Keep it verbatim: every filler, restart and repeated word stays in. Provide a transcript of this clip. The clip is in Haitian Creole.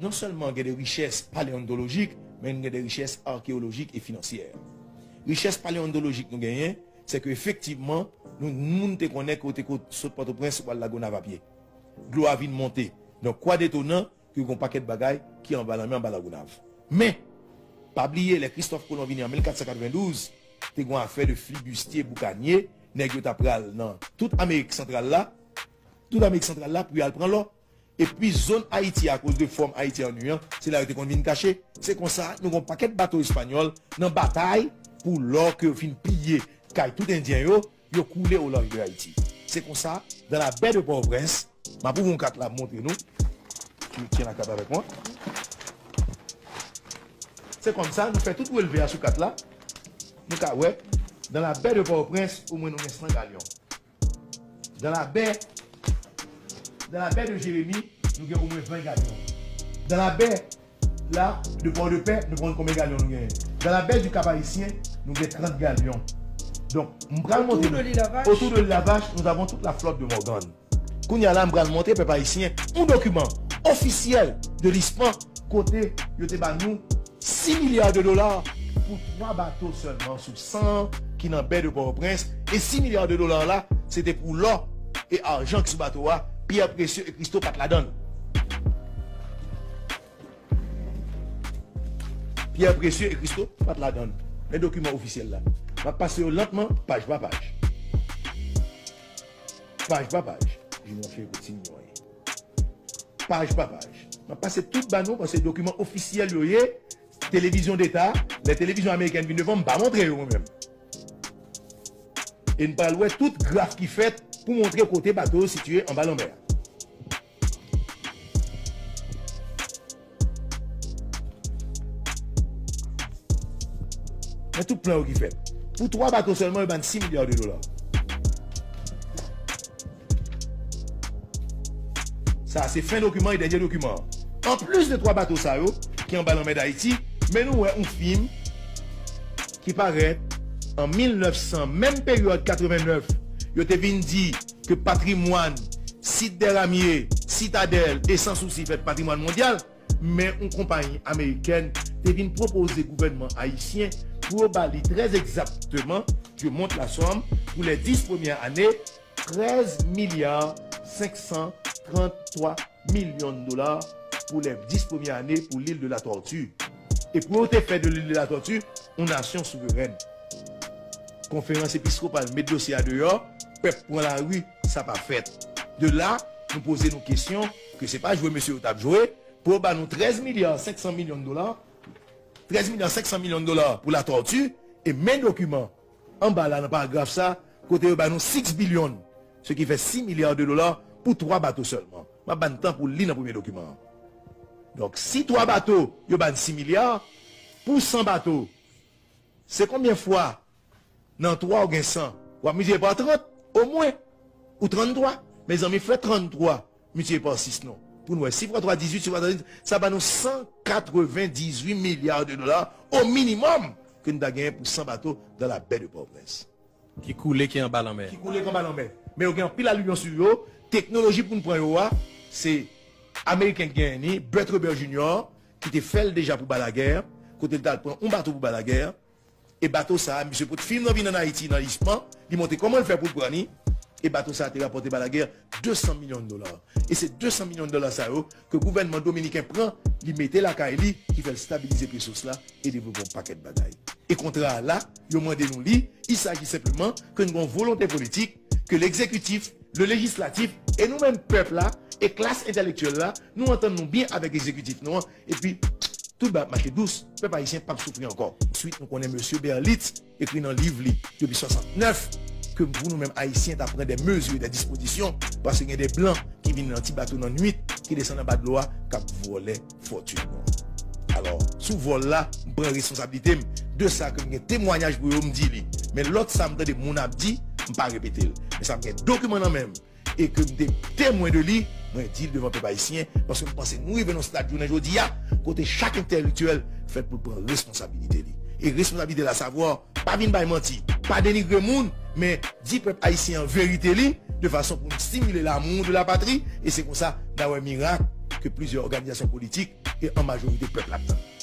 Non sèlman gen de richès paleontolojik, men gen de richès akeyolojik e finansyè. Richès paleontolojik nou genyen, se ke efektivman, nou, moun te konnen ke w te ko-, sot Pòtoprens, w al Lagonav a pye. Dlo a vin monte. Donk, kwa detonan ke gen yon pakèt bagay ki anba lanmè, anba Lagonav. Men, pa bliye, lè Kristòf Kolon vini an mil kat san katrevendouz, te gen yon afè de flibistye, boukanye, nèg yo ta pral nan tout Amerik Santral la, tout Amerik Santral la pou y al pran lò. Epi zòn Ayiti, akoz de fòm Ayiti an u an, se la yo te konn vin kache. Se konsa, nou gen yon pakèt bato espanyòl nan batay pou lò ke yo fin piye kay tout endyen yo, yo koule o larj de Ayiti. Se konsa, dans la baie de Port-au-Prince, m ap ouvri yon kat la, m montre nou. Je tiens la carte avec moi. Se konsa, nou fè tout relve a sou kat la. Nou ka wè, dans la baie de Port-au-Prince, omwen nou gen san galyon. Dans la baie, dans la baie de Jérémie, nou gen omwen ven galyon. Dans la baie, la, de Port-de-Paix, nou konn konbyen galyon nou genyen. Dans la baie du Cap-Haïtien, nou gen trant galyon. Donk, m pral montre nou. Autour de l'île à Vache, nous avons toute la flotte de Morgan. Kounye a la, m pral montre pèp ayisyen yon dokiman ofisyèl de l'ISPAN kote yo te ba nou sis milya de dola pou twa bato sèlman sou san ki nan bè de Pòtoprens, e sis milya de dola la, se te pou lò e ajan ki sou bato a, pyè presye e kristo pa t ladan l. Pyè presye e kristo pa t ladan l. Men dokiman ofisyèl la. M ap pase yo lantman, paj pa paj. Paj pa paj. Junior Chevy ti mwen. Paj pa paj. M ap pase tout ba nou, paske dokiman ofisyèl yo ye. Televizyon deta, lè televizyon amerikèn vin devan, m pa montre yo mwen menm. E n pral wè tout graf ki fèt pou montre kote bato yo sitiye anba lanmè a. Men tout plan yo ki fèt. Pou twa bato sèlman, yo ba n sis milya de dola. Sa a se fen dokiman e dènye dokiman an. Anplis de twa bato sa yo ki anba lanmè Dayiti, men nou wè yon fim ki parèt an mil nèf san, menm peryòd katrevennèf, yo te vin di ke patrimwàn Sit dè Ramye, Sitadèl e San Sousi fèt patrimwàn mondyal, men yon konpayi amerikèn te vin pwopoze gouvènman ayisyen pou yo ba li trè egzakteman, je monte la somme, pour les dix premières années, trèz milya senk san trant twa milyon dola pour les dix premières années pour l'île de la Tortue. E pou yo te fè de l'île de la Tortue yon nasyon souverèn. Konferans episkopal met dosye a deyò, pèp pran lari, sa pa fèt. De la, nou poze nou kesyon ke se pa jwe mesye yo t ap jwe, pou yo ba nou trèz milya senk san milyon dola, trèz milya senk san milyon dola pou Latòti, e men dokiman anba la nan paragraf sa, kote yo ba nou six billion, se ki fè sis milya de dola pou twa bato sèlman. M ap ba n tan pou li nan premye dokiman an. Donk, si twa bato, yo ba n sis milya, pou san bato, se konbyen fwa nan twa ou gen san? W ap miltipliye pa trant, omwen, ou tranntwa. Mezanmi, fè tranntwa miltipliye pa sis non. Pou n wè, sis fwa twa, dizuit, sis fwa twa, dizuit, sa ba nou san katrevendizuit milya de dola, o minimòm, ke n ta genyen pou san bato dans la baie de Port-au-Prince. Ki koule, ki anba lanmè. Ki koule, ki anba lanmè. Men yo gen anpil alivyon sou yo. Teknoloji pou n pran yo a, se Ameriken ki genyen ni, Bert Rubber Junior, ki te fè l deja pou Balaguer, kote l t al pran yon bato pou Balaguer, e bato sa a, misye pot fim nan vin ann Ayiti, nan Lispan, li montre kòman l fè pou l pran li, e bato sa a te rapòte Balaguer de san milyon dola. E se de san milyon dola sa yo ke gouvènman dominiken pran, li mete lakay li, ki fè l stabilize pesos la e devlope yon pakèt bagay. E kontra a la, yo mande nou li, il s'agit simplement ke n gen yon volonte politik, ke legzekitif, le lejislatif, e nou menm pèp la, e klas entèlektyèl la, nou antann nou byen avèk egzekitif nou an, epi tout bagay ap mache dous, pèp ayisyen p ap soufri ankò. Answit, nou konnen mesye Berlitz ekri nan liv li, depi swasantnèf, ke pou nou menm ayisyen ta pran de mezi, de dispozisyon, paske gen de blan ki vin nan ti bato nan nwit, ki desann anba dlo a, k ap vòlè fòtin nou. Alò, sou vòl la, m pran responsablite m de sa ke m gen temwayaj pou yo, m di li. Men lòt sa m tande moun ap di, m pa repete l. Men sa m gen dokiman nan men m, e ke m te temwen de li, mwen di l devan pèp ayisyen, paske m panse nou rive nan yon stad jounen jodi a, kote chak entèlektyèl fèt pou l pran responsabilite li. E responsabilite la, savwa, pa vin bay manti, pa denigre moun, men di pèp ayisyen an verite li, de fason pou n stimile lanmou de la patri, e se konsa n a wè mirak ke plizyè òganizasyon politik e an majorite pèp la ap tann.